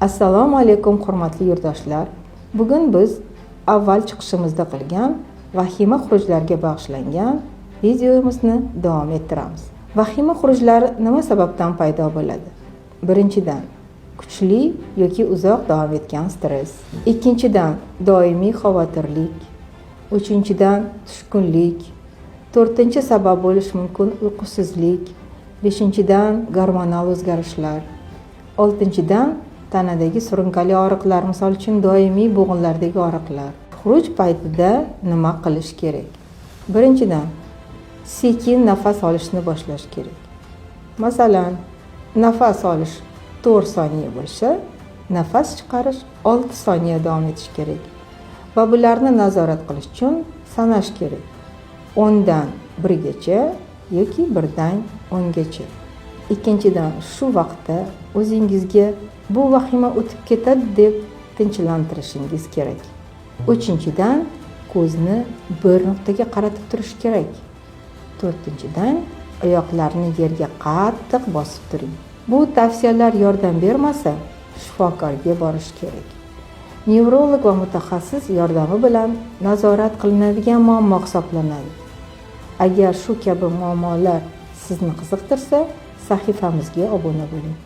Assalomu alaykum, hurmatli yurtdoshlar. Bugun biz avval chiqishimizda qilgan vahima xurujlarga bag'ishlangan videomizni davom ettiramiz. Vahima xurujlari nima sababdan paydo bo'ladi? Birinchidan, kuchli yoki uzoq davom etgan stress. Ikkinchidan, doimiy xavotirlik. Uchinchidan, tushkunlik. To'rtinchi sabab bo'lishi mumkin uyqusizlik. Beshinchidan, gormonal o'zgarishlar. Oltinchidan, tanadagi surunkali og'riqlar, misol uchun, doimiy bo'g'inlardagi og'riqlar. Xuruj paytida nima qilish kerak? Birinchidan, sekin nafas olishni boshlash kerak. Masalan, nafas olish 4 soniya bo'lsa, nafas chiqarish 6 soniya davom etishi kerak. Va bularni nazorat qilish uchun sanash kerak. 10 dan 1 gacha yoki 1 dan 10 gacha. Ikkinchidan, shu vaqtda o'zingizga bu vahima o'tib ketadi deb tinchlantirishingiz kerak. Uchinchidan, ko'zni bir nuqtaga qaratib turish kerak. To'rtinchidan, oyoqlarni yerga qattiq bosib turing. Bu tavsiyalar yordam bermasa, shifokorga borish kerak. Nevrolog va mutaxassis yordami bilan nazorat qilinadigan muammo hisoblanadi. Agar shu kabi muammolar sizni qiziqtirsa, sahifamizga obuna bo'ling.